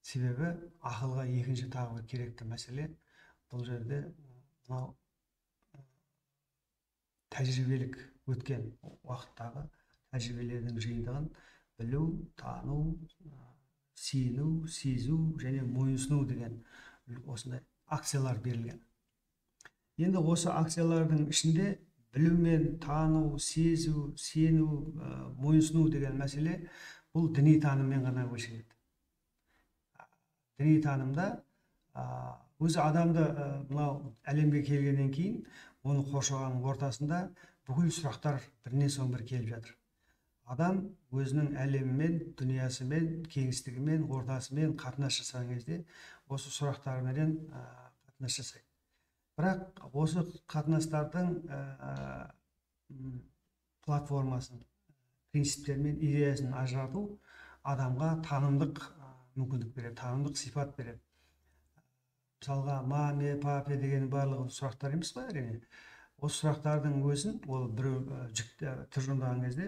Себебі ақылға екінші тағы бір керекті мәселе бұл жерде мынау тәжірибелік өткен уақыттағы тәжірибелердің жиынтығын білу, тану, сену, сезу және мойынсыну деген осындай акциялар берілген. Енді осы акциялардың ішінде білу мен тану, сезу, сену, мойынсыну деген мәселе бұл діни таныммен ғана өлшенеді. Діни танымда өзі адамды мынау әлемге келгеннен кейін оны қоршаған ортасында бүкіл сұрақтар бірінен соң бірі келіп жатыр. Адам өзінің әлемімен, дүниясымен, кеңістігімен, ортасымен қатынас жасаған кезде осы сұрақтарменен қатынас жасайды. Бірақ осы қатынастардың платформасын, принциптері мен идеясын ажырату адамға танымдық мүмкіндік береді, танымдық сипат береді. Мысалға, ма, ме, па, пе деген барлығы сұрақтар емес қой әрине. Осы сұрақтардың өзін ол біреу тұжырымдаған кезде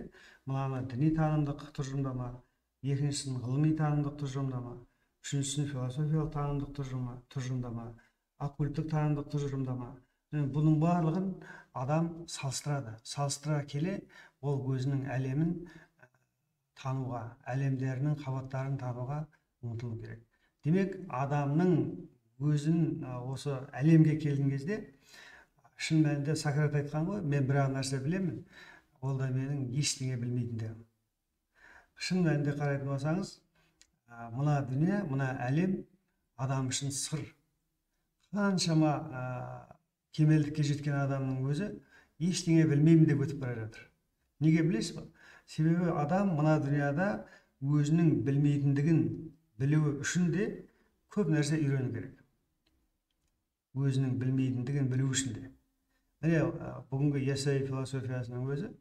мынаны діни танымдық тұжырымдама, екіншісін ғылыми танымдық тұжырымдама, үшіншісін философиялық танымдық тұжырымдама, оккульттік танымдық тұжырымдама. Бұның барлығын адам салыстырады. Салыстыра келе ол өзінің әлемін тануға, әлемдерінің қабаттарын тануға ұмтылу керек. Демек, адамның өзін осы әлемге келген кезде шын мәнінде Сократ айтқан ғой, мен бір ақ нәрсе білемін, ол да менің ештеңе білмейтіндігім. Шын мәнінде қарайтын болсаңыз, мына дүние, мына әлем адам үшін сыр. Қаншама кемелдікке жеткен адамның өзі ештеңе білмеймін деп өтіп бара жатыр. Неге білесіз ба? Себебі адам мына дүнияда өзінің білмейтіндігін білуі үшін де көп нәрсе үйрену керек. Өзінің білмейтіндігін білу үшін де. Міне, бүгінгі Яссауи философиясының өзі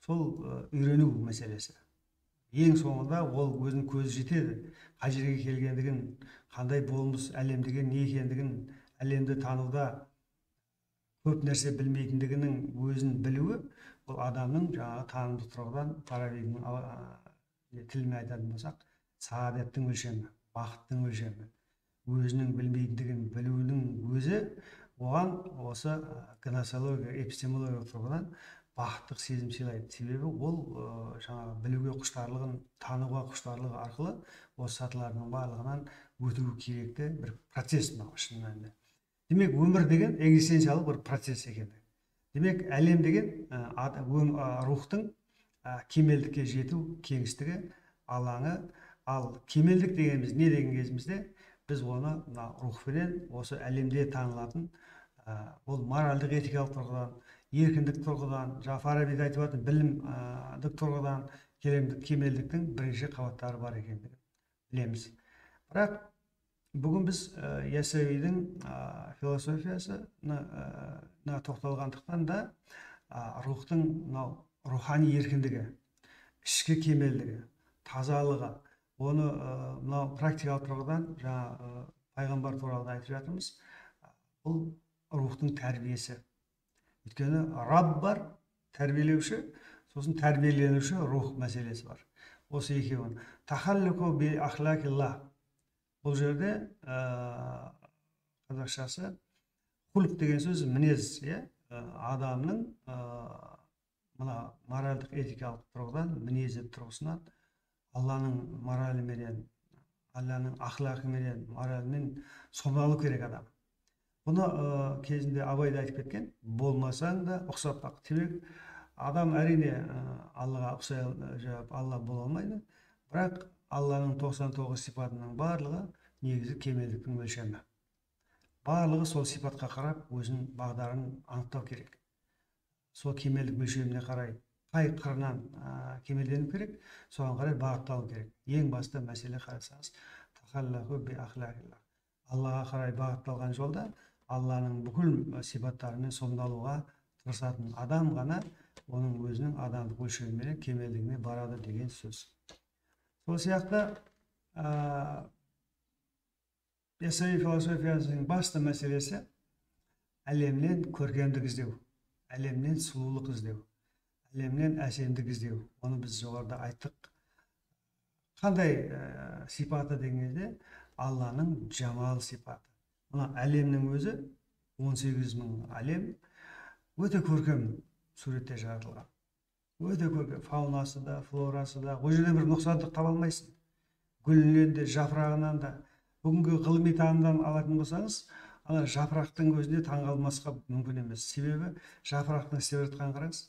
сол үйрену мәселесі. Ең соңында ол өзінің көзі жетеді, қай жерге келгендігін, қандай болмыс, әлем деген не екендігін, әлемді тануда көп нәрсе білмейтіндігінің өзін білуі, ол адамның жаңағы танымдық тұрғыдан Фарабидің тілімен айтатын болсақ, сағадаттың өлшемі, бақыттың өлшемі. Өзінің білмейтіндігін білуінің өзі оған осы гносеология, эпистемология тұрғыдан бақыттық сезім сыйлайды. Себебі ол жаңағы білуге құштарлығын, тануға құштарлығы арқылы осы сатылардың барлығынан өтуі керекті бір процесс мынау шын мәнінде. Демек, өмір деген экзистенциялық бір процесс екен. Демек, әлем деген рухтың кемелдікке жету кеңістігі, алаңы. Ал кемелдік дегеніміз не деген кезімізде біз оны мына рухпенен осы әлемде танылатын, ол моральдық этикалық тұрғыдан, еркіндік тұрғыдан, жаңа Фараби де айтып жатыр, білімдік тұрғыдан кемелдіктің бірнеше қабаттары бар екендігін білеміз. Бірақ бүгін біз Яссауидің философиясына тоқталғандықтан да рухтың мынау рухани еркіндігі, ішкі кемелдігі, тазалығы, оны мынау практикалық тұрғыдан жаңа пайғамбар туралы да айтып жатырмыз. Бұл рухтың тәрбиесі. Өйткені Раб бар, тәрбиелеуші, сосын тәрбиеленуші рух мәселесі бар. Осы екеуін. Тахаллуку би ахлақилла. Бұл жерде қазақшасы құлық деген сөз мінез, иә? Адамның мына моральдық этикалық тұрғыдан, мінезі тұрғысынан Алланың мораліменен, Алланың ахлақыменен, моралімен сомдалу керек адам. Бұны кезінде Абай да айтып кеткен, болмасаң да ұқсап бақ. Демек, адам әрине Аллаға ұқсай, Алла бола алмайды, бірақ Алланың 99 сипатының барлығы негізі кемелдіктің өлшемі. Барлығы сол сипатқа қарап өзінің бағдарын анықтау керек. Сол кемелдік өлшеміне қарай қай қырынан кемелдену керек, соған қарай бағытталу керек. Ең басты мәселе қарасаңыз, тахаллаху би ахлақилlah. Аллаға қарай бағытталған жолда Алланың бүкіл сипаттарымен сомдалуға тырысатын адам ғана оның өзінің адамдық өлшеміменен кемелдігіне барады деген сөз. Сол сияқты Яссауи философиясының басты мәселесі әлемнен көркемдік іздеу, әлемнен сұлулық іздеу, әлемнен әсемдік іздеу. Оны біз жоғарыда айттық. Қандай сипаты деген кезде Алланың жамал сипаты. Мына әлемнің өзі 18 мың әлем өте көркем суретте жаратылған. Өте көркем, фаунасы да, флорасы да, ол жерде бір нұқсандық таба алмайсың. Гүлінен де, жапырағынан да. Бүгінгі ғылыми танымдан алатын болсаңыз, ана жапырақтың өзіне таңғалмасқа мүмкін емес. Себебі жапырақтың істеп жатқанын қараңыз,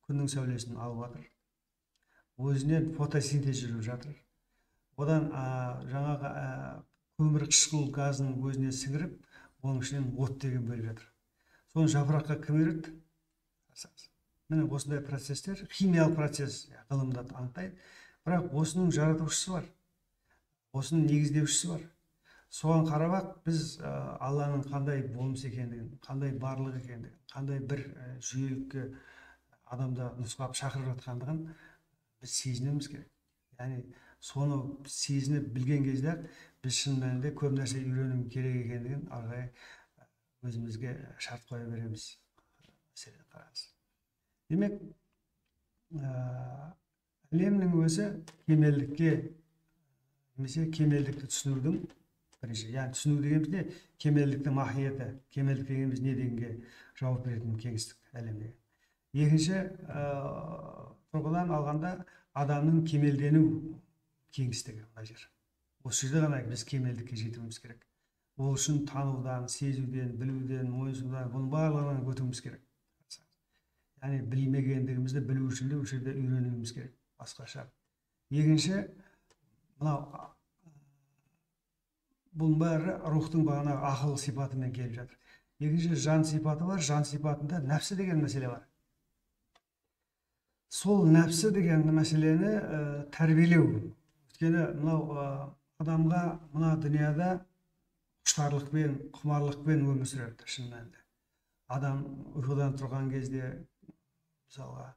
күннің сәулесін алып жатыр. Өзінен фотосинтез жүріп жатыр. Одан жаңағы көмір қышқыл газын өзіне сіңіріп, оның ішінен от деген бөліп жатыр. Соны жапыраққа кім үйретті? Міне осындай процестер, химиялық процесс ғылымда анықтайды. Бірақ осының жаратушысы бар, осының негіздеушісі бар. Соған қарап-ақ біз Алланың қандай болмыс екендігін, қандай барлық екендігін, қандай бір жүйелікке адамда нұсқап шақырып жатқандығын біз сезінуіміз керек. Яғни соны сезініп білген кезде біз шын мәнінде көп нәрсе үйрену керек екендігін ары қарай өзімізге шарт қоя береміз. Мәселе қараңыз. Демек, әлемнің өзі кемелдікке немесе кемелдікті түсінудің бірінші, яғни түсіну дегеніміз не? Кемелдіктің махиеті, кемелдік дегеніміз не дегенге жауап беретін кеңістік әлем деген. Екінші тұрғыдан алғанда адамның кемелдену кеңістігі мына жер. Осы жерде ғана біз кемелдікке жетуіміз керек. Ол үшін танудан, сезуден, білуден, мойынсұнудан, бұның барлығынан өтуіміз керек. Яғни білмегендігімізді білу үшін де осы жерде үйренуіміз керек басқаша. Екінші, мынау бұның бәрі рухтың бағанағы ақыл сипатымен келіп жатыр. Екінші, жан сипаты бар. Жан сипатында нәпсі деген мәселе бар. Сол нәпсі деген мәселені тәрбиелеу. Өйткені мынау адамға мына дүнияда құштарлықпен, құмарлықпен өмір сүреді шын мәнінде. Адам ұйқыдан тұрған кезде, мысалға,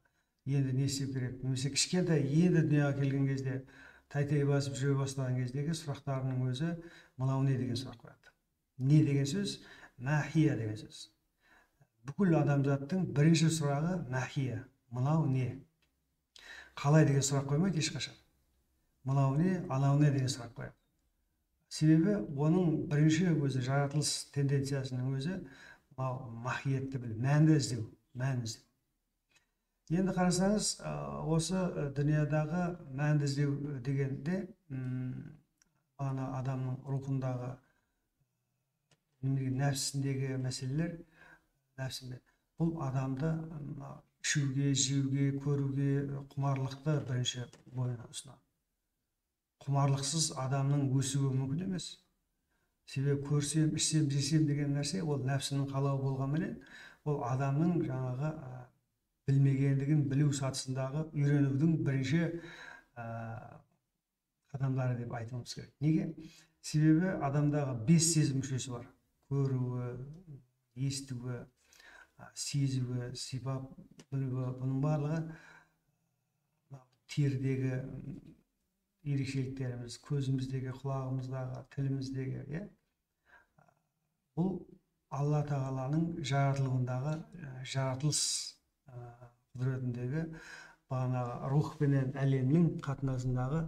енді не істеу керек, немесе кішкентай енді дүнияға келген кезде, тәй-тәй басып жүре бастаған кездегі сұрақтарының өзі мынау не деген сұрақ қояды. Не деген сөз? Махия деген сөз. Бүкіл адамзаттың бірінші сұрағы махия. Мынау не? Қалай деген сұрақ қоймайды ешқашан. Мынау не, анау не деген сұрақ қояды. Себебі оның бірінші өзі жаратылыс тенденциясының өзі мынау махиетті білу, мәнді іздеу, мән іздеу. Енді қарасаңыз, осы дүниядағы мәнді іздеу дегенде ана адамның рухындағы, нәпсісіндегі мәселелер, нәпсінде. Бұл адамды ішуге, жеуге, көруге құмарлықты бірінші бойына ұсынады. Құмарлықсыз адамның өсуі мүмкін емес. Себебі көрсем, ішсем, жесем деген нәрсе ол нәпсінің қалауы болғанменен, ол адамның жаңағы білмегендігін білу сатысындағы үйренудің бірінші қадамдары деп айтуымыз керек. Неге? Себебі адамдағы 5 сезім мүшесі бар. Көруі, естуі, сезуі, сипап білуі, бұның барлығы терідегі ерекшеліктеріміз, көзіміздегі, құлағымыздағы, тіліміздегі, иә? Бұл Алла Тағаланың жаратылуындағы жаратылыс құдіретіндегі бағанағы рух пенен әлемнің қатынасындағы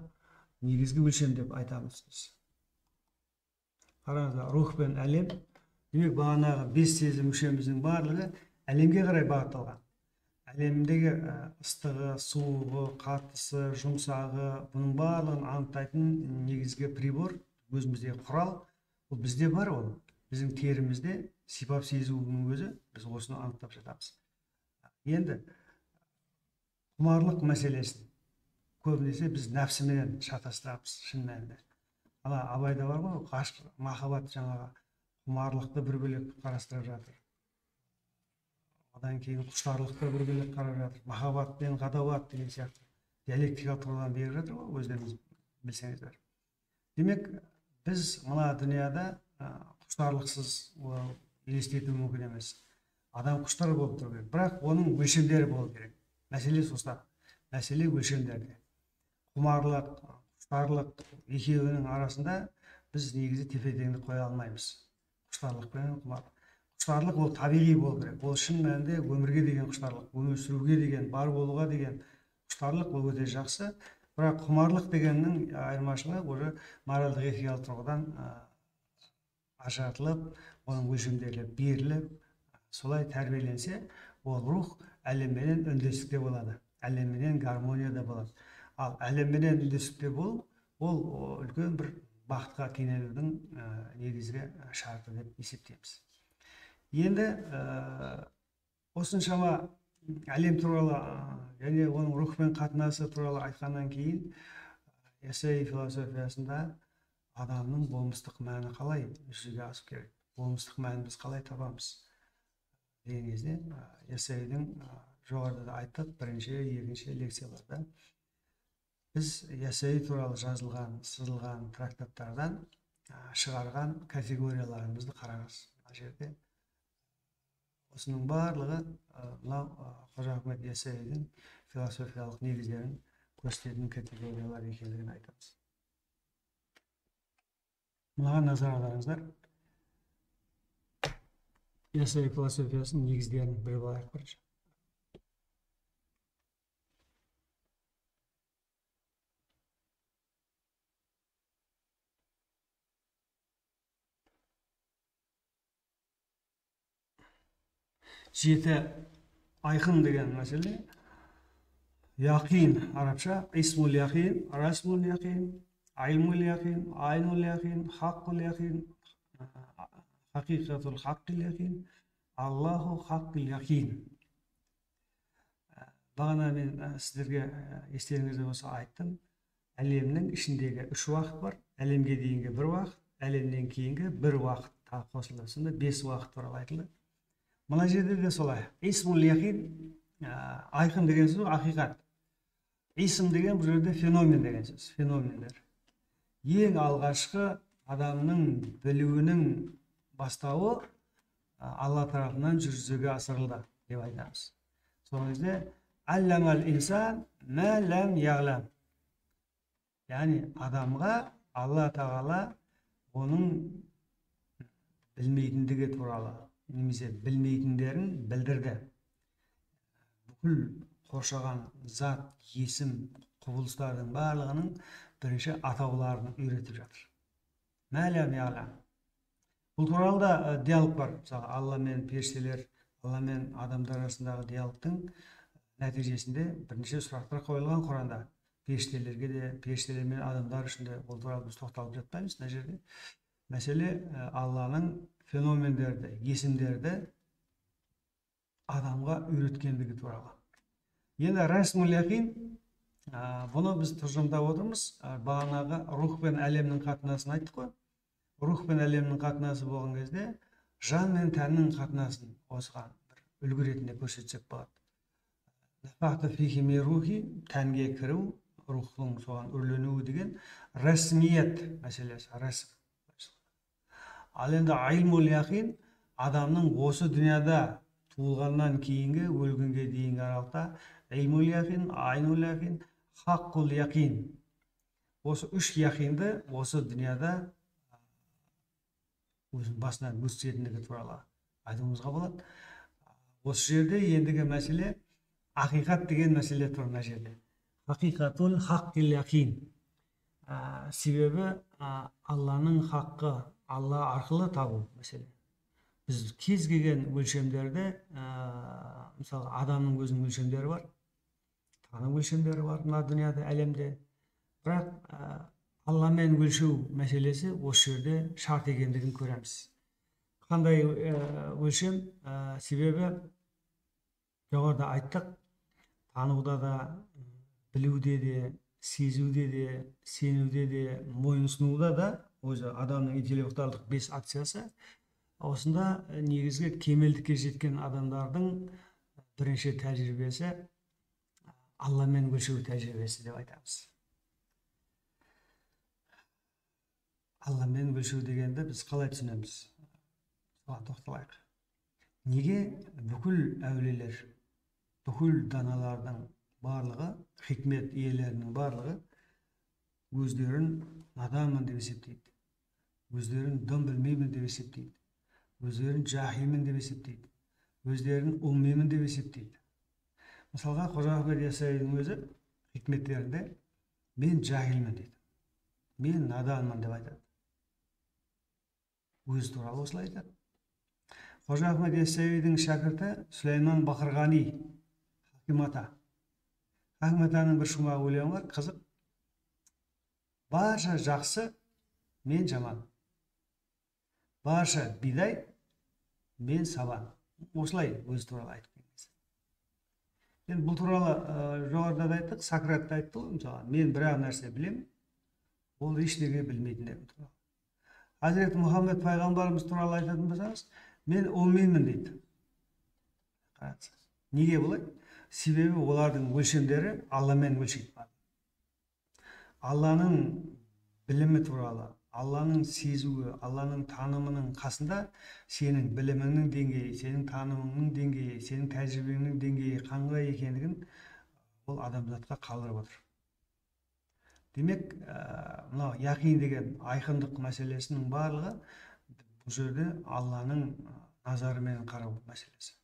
негізгі өлшем деп айтамыз біз. Қараңыздар, рух пен әлем, демек бағанағы 5 сезім мүшеміздің барлығы әлемге қарай бағытталған. Әлемдегі ыстығы, суығы, қаттысы, жұмсағы, бұның барлығын анықтайтын негізгі прибор, өзіміздегі құрал, ол бізде бар ол. Біздің терімізде сипап сезуінің өзі, біз осыны анықтап жатамыз. Енді құмарлық мәселесін көбінесе біз нәпсіменен шатастырамыз шын мәнінде. Ана Абайда бар ғой, ғашық, махаббат жаңағы құмарлықты бір бөлек қарастырып жатыр. Одан кейін құштарлықты бір бөлек қарап жатыр. Махаббат пен ғадауат деген сияқты диалектикалық тұрғыдан беріп жатыр ғой, өздеріңіз білсеңіздер. Демек, біз мына дүнияда құштарлықсыз елестету мүмкін емес. Адам құштар болып тұру керек, бірақ оның өлшемдері болу керек. Мәселе соста. Мәселе өлшемдерде. Құмарлық, құштарлық екеуінің арасында біз негізі тепе-теңдік қоя алмаймыз. Құштарлық пен құмарлық. Құштарлық ол табиғи болу керек. Ол шын мәнінде өмірге деген құштарлық, өмір сүруге деген, бар болуға деген құштарлық ол өте жақсы. Бірақ құмарлық дегеннің айырмашылығы уже моральдық этикалық тұрғыдан ажыратылып, оның өлшемдері беріліп, солай тәрбиеленсе, ол рух әлемменен үндестікте болады, әлемменен гармонияда болады. Ал әлемменен үндестікте болу ол үлкен бір бақытқа кенелудің негізгі шарты деп есептейміз. Енді осыншама әлем туралы және оның рухпен қатынасы туралы айтқаннан кейін, Яссауи философиясында адамның болмыстық мәні қалай жүзеге асу керек, болмыстық мәнін біз қалай табамыз деген кезде, Яссауидің жоғарыда да айттық, бірінші, екінші лекцияларда біз Яссауи туралы жазылған, сызылған трактаттардан шығарған категорияларымызды қараңыз. Мына жерде осының барлығы мынау Қожа Ахмет Яссауидің философиялық негіздерін көрсететін категориялар екендігін айтамыз. Мынаған назар аударыңыздар. Яссауи философиясының негіздерін біліп алайық бірінші. Жеті айқын деген мәселе. Яқин арабша, исмул яқин, расмул яқин, айлмул яқин, айнул яқин, хаққул яқин, хақиқатул хаққил яқин, Аллаху хаққил яқин. Бағана мен сіздерге естеріңізде болса айттым. Әлемнің ішіндегі үш уақыт бар. Әлемге дейінгі бір уақыт, әлемнен кейінгі бір уақыт тағы қосылды. Сонда 5 уақыт туралы айтылды. Мына жерде де солай. Исмул яқин, айқын деген сөз ақиқат. Исм деген бұл жерде феномен деген сөз, феномендер. Ең алғашқы адамның білуінің бастауы Алла тарапынан жүзеге асырылды деп айтамыз. Сол кезде алламал инсан ма лам яғлам. Яғни адамға Алла тағала оның білмейтіндігі туралы немесе білмейтіндерін білдірді. Бүкіл қоршаған зат, есім, құбылыстардың барлығының бірінші атауларын үйретіп жатыр. Мәлям яғлам. Бұл туралы да диалог бар. Мысалы, Алла мен періштелер, Алла мен адамдар арасындағы диалогтың нәтижесінде бірнеше сұрақтар қойылған Құранда. Періштелерге де, періштелер мен адамдар үшін де ол туралы біз тоқталып жатпаймыз мына жерде. Мәселе Алланың феномендерді, есімдерді адамға үйреткендігі туралы. Енді расмул яқин, бұны біз тұжырымдап отырмыз. Бағанағы рух пен әлемнің қатынасын айттық қой. Рух пен әлемнің қатынасы болған кезде жан мен тәннің қатынасын осыған бір үлгі ретінде көрсетсек болады. Нафахту фихи мин рухи, тәнге кіру, рухтың соған үрленуі деген расмиет мәселесі, расм. Ал енді айлмул яқин, адамның осы дүнияда туылғаннан кейінгі өлгенге дейінгі аралықта илмул яқин, айнул яқин, хаққул яқин. Осы үш яқинді осы дүнияда өзінің басынан өткізетіндігі туралы айтуымызға болады. Осы жерде ендігі мәселе ақиқат деген мәселе тұр мына жерде. Хақиқатул хаққил яқин. Себебі Алланың хаққы, Алла арқылы табу мәселе. Біз кез келген өлшемдерді, мысалы адамның өзінің өлшемдері бар, таным өлшемдері бар мына дүнияда, әлемде. Бірақ Алламен өлшеу мәселесі осы жерде шарт екендігін көреміз. Қандай өлшем? Себебі жоғарыда айттық, тануда да, білуде де, сезуде де, сенуде де, мойынсынуда да өзі адамның интеллектуалдық 5 акциясы. Осында негізгі кемелдікке жеткен адамдардың бірінші тәжірибесі Алламен өлшеу тәжірибесі деп айтамыз. Алламен өлшеу дегенді біз қалай түсінеміз? Соған тоқталайық. Неге бүкіл әулиелер, бүкіл даналардың барлығы, хикмет иелерінің барлығы өздерін наданмын деп есептейді, өздерін дым білмеймін деп есептейді, өздерін жахилмін деп есептейді, өздерін уммимін деп есептейді. Мысалға, Қожа Ахмет Яссауидің өзі хикметтерінде Мен жахилмін дейді. Мен наданмын деп айтады. Өзі туралы осылай айтады. Қожа Ахмет Яссауидің шәкірті Сүлейман Бақырғани, Хаким ата. Хаким атаның бір шумағы өлеңі бар, қызық. Барша жақсы, мен жаман. Барша бидай, мен сабан. Осылай өзі туралы айтып келген. Енді бұл туралы жоғарыда да айттық, Сократ та айтты ғой, мысалы, мен бір ақ нәрсе білемін, ол ештеңе білмейтіндерім туралы. Хазіреті Мұхаммед пайғамбарымыз туралы айтатын болсаңыз, мен уммимін дейді. Қараңыз. Неге бұлай? Себебі олардың өлшемдері Алламен өлшейді. Алланың білімі туралы, Алланың сезуі, Алланың танымының қасында сенің біліміңнің деңгейі, сенің танымыңның деңгейі, сенің тәжірибеңнің деңгейі қандай екендігін ол адамзатқа қалдырып отыр. Демек, мынау яқин деген айқындық мәселесінің барлығы бұл жерде Алланың назарымен қарау мәселесі.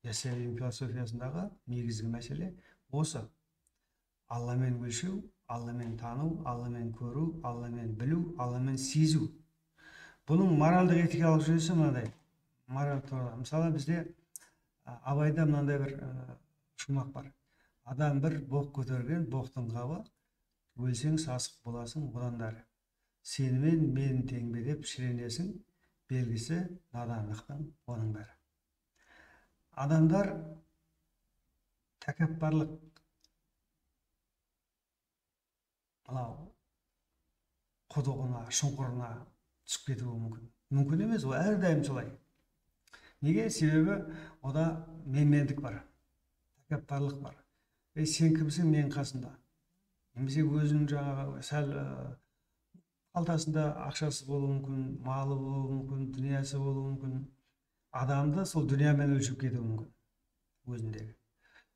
Яссауидің философиясындағы негізгі мәселе осы. Алламен өлшеу, Алламен тану, Алламен көру, Алламен білу, Алламен сезу. Бұның моральдық этикалық жүйесі мынандай. Мораль туралы. Мысалы, бізде Абайда мынандай бір шумақ бар. Адам бір боқ көтерген, боқтың қабы, өлсең сасық боласың одан да әрі. Сенімен мен тең бе деп шіренесің, белгісі надандықтың оның бәрі. Адамдар тәкаппарлық, мынау құдығына, шұңқырына түсіп кетуі мүмкін. Мүмкін емес, ол әрдайым солай. Неге? Себебі ода менмендік бар, тәкаппарлық бар. Ей, сен кімсің менің қасымда? Немесе өзінің жаңағы сәл қалтасында ақшасы болуы мүмкін, малы болуы мүмкін, дүниясы болуы мүмкін. Адамды сол дүниямен өлшеп кетуі мүмкін өзіндегі.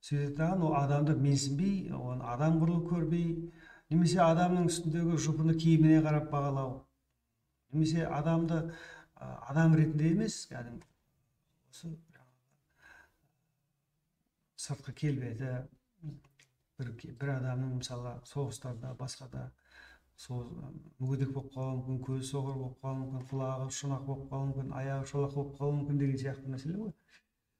Сөйтеді дағы ол адамды менсінбей, оны адам құрлы көрмей, немесе адамның үстіндегі жұпыны киіміне қарап бағалау, немесе адамды адам ретінде емес, кәдімгі осы сыртқы келбеті, бір адамның мысалға соғыстарда, басқада сол мүгедек болып қалуы мүмкін, көзі соқыр болып қалуы мүмкін, құлағы шұнақ болып қалуы мүмкін, аяғы шолақ болып қалуы мүмкін деген сияқты мәселе ғой.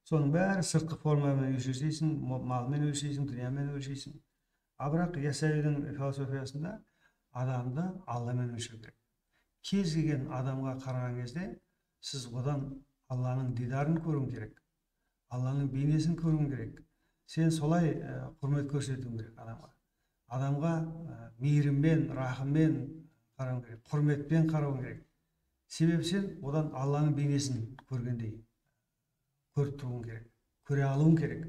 Соның бәрі сыртқы формамен өлшейсің, малмен өлшейсің, дүниямен өлшейсің. А бірақ Яссауидің философиясында адамды Алламен өлшеу керек. Кез келген адамға қараған кезде сіз одан Алланың дидарын көруің керек, Алланың бейнесін көруің керек. Сен солай құрмет көрсетуің керек адамға. Адамға мейіріммен, рахыммен қарауың керек, құрметпен қарауың керек. Себебі сен одан Алланың бейнесін көргендей көріп тұруың керек, көре алуың керек.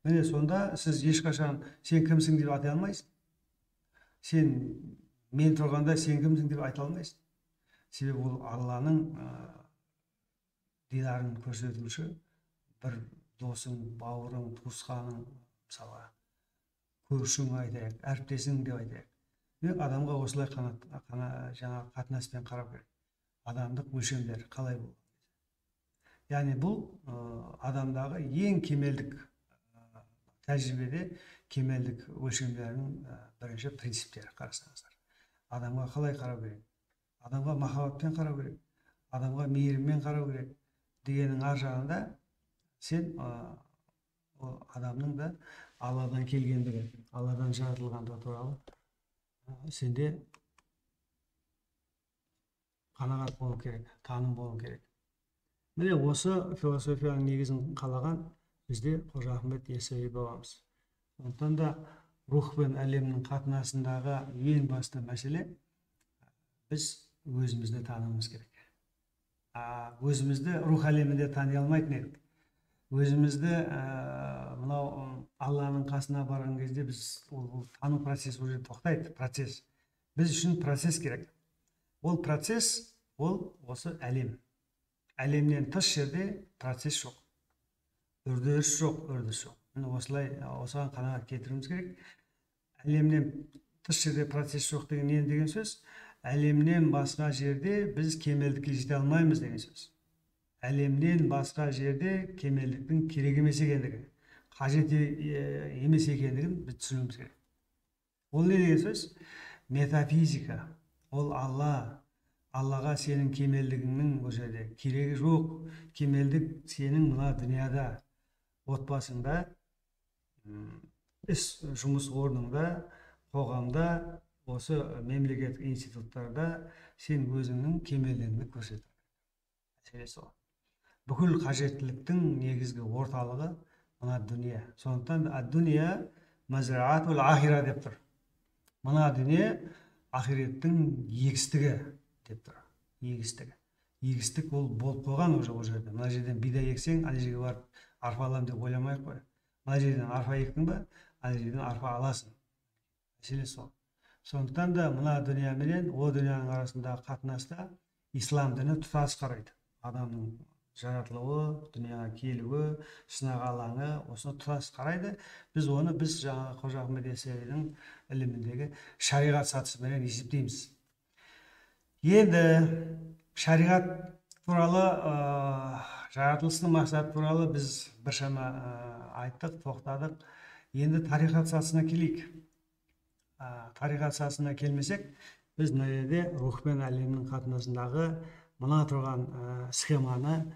Міне сонда сіз ешқашан сен кімсің деп айта алмайсың. Сен мен тұрғанда сен кімсің деп айта алмайсың. Себебі ол Алланың дидарын көрсетуші бір досың, бауырың, туысқаның, мысалға, көршің айтайық, әріптесің деп айтайық. Демек, адамға осылай жаңа қатынаспен қарау керек. Адамдық өлшемдер қалай болу? Яғни бұл адамдағы ең кемелдік тәжірибеде кемелдік өлшемдерінің бірінші принциптері қарасаңыздар. Адамға қалай қарау керек? Адамға махаббатпен қарау керек, адамға мейіріммен қарау керек дегеннің ар жағында сен ол адамның да Алладан келгендігі, Алладан жаратылғандығы туралы сенде қанағат болу керек, таным болу керек. Міне осы философияның негізін қалаған бізде Қожа Ахмет Яссауи бабамыз. Сондықтан да рух пен әлемнің қатынасындағы ең басты мәселе біз өзімізді тануымыз керек. Өзімізді рух әлемінде тани алмайтын едік. Өзімізді мынау Алланың қасына барған кезде біз ол тану процесі уже тоқтайды, процесс. Біз үшін процесс керек. Ол процесс, ол осы әлем. Әлемнен тыс жерде процесс жоқ. Үрдіс жоқ, үрдіс жоқ. Міне осылай осыған қанағат келтіруіміз керек. Әлемнен тыс жерде процесс жоқ деген не деген сөз? Әлемнен басқа жерде біз кемелдікке жете алмаймыз деген сөз. Әлемнен басқа жерде кемелдіктің керек емес екендігі, қажет емес екендігін біз түсінуіміз керек. Ол не деген сөз? Метафизика. Ол Алла. Аллаға сенің кемелдігіңнің ол жерде керегі жоқ. Кемелдік сенің мына дүнияда, отбасыңда, іс жұмыс орныңда, қоғамда, осы мемлекеттік институттарда сен өзіңнің кемелдігіңді көрсету. Мәселе сол. Бүкіл қажеттіліктің негізгі орталығы мына дүние. Сондықтан ад-дүние мазраатул ахира деп тұр. Мына дүние ақиреттің егістігі деп тұр. Егістігі. Егістік ол болып қойған уже ол жерде. Мына жерден бидай ексең, ана жерге барып арпа аламын деп ойламай ақ қой. Мына жерден арпа ектің ба, ана жерден арпа аласың. Мәселе сол. Сондықтан да мына дүние менен о дүнияның арасындағы қатынаста ислам діні тұтас қарайды. Адамның жаратылуы, дүнияға келуі, сынақ алаңы, осыны тұтас қарайды. Біз оны жаңағы Қожа Ахмет Яссауидің іліміндегі шариғат сатысыменен есептейміз. Енді шариғат туралы, жаратылыстың мақсаты туралы біз біршама айттық, тоқтадық. Енді тариқат сатысына келейік. Тариқат сатысына келмесек, біз мына жерде рух пен әлемнің қатынасындағы мына тұрған схеманы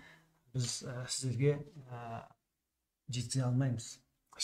біз сіздерге жеткізе алмаймыз.